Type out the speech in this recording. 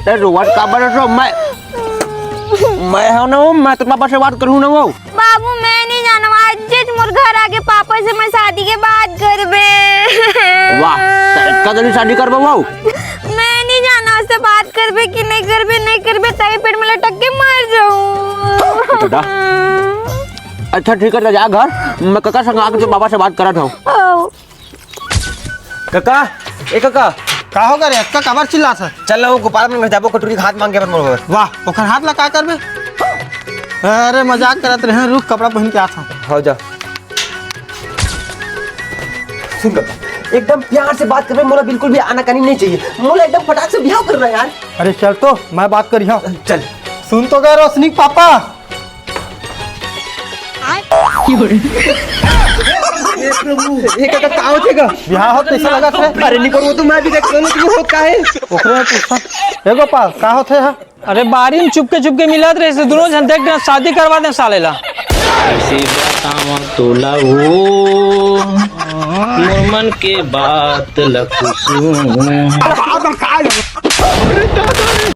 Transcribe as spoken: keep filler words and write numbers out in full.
ते रोवत काबर हस? मैं, मैं हंव ना वो, मैं तो पापा से बात करहूं ना वो। बाबू, मैं नहीं जानव, आजेच मोर घर आके पापा से मैं शादी के बात करबे। वाह, ते अतका जल्दी शादी करबे वो? मैं नहीं जानव, उससे बात करबे कि नहीं करबे, नहीं करबे, तहीं पेड़ में लटक के मर जाऊं। बेटा। अच्छा ठीक हे, त जा घर, मैं कका संग आके तोर बाबा से बात करत हंव। ओ। कका, ए कका। का होगे रे? अतका काबर चिल्लात हस? चल ना, वो गोपाल मन घर जाबो, कटोरी के हाथ मांग के अपन मोर बर। वाह, ओकर हाथ ला का करबे? अरे मजाक करत रहेंव, रुक, कपड़ा पहिन के आत हंव। हव, जा। सुन कका, एकदम प्यार से बात करबे, मोला बिल्कुल भी आनाकानी नहीं चाहिए, मोला एकदम फटाक से बिहाव करना हे यार। अरे चल तो, मैं बात करिहंव। चल। सुन तो गा रोशनी के पापा। ए कका, का होथे गा? बिहाव होत तइसे लगत हे। अरे निकल, वो तो मैं भी देख रहा हूँ, वो का हे? ओकरे में पूछा। ए गोपाल, का होथे हा? अरे बारी में चुपके चुपके मिलत रहे, दूनों झन देख के शादी करवा दे साले ला। कइसे बतावं तोला वो, मोर मन के बात ल कुसुम।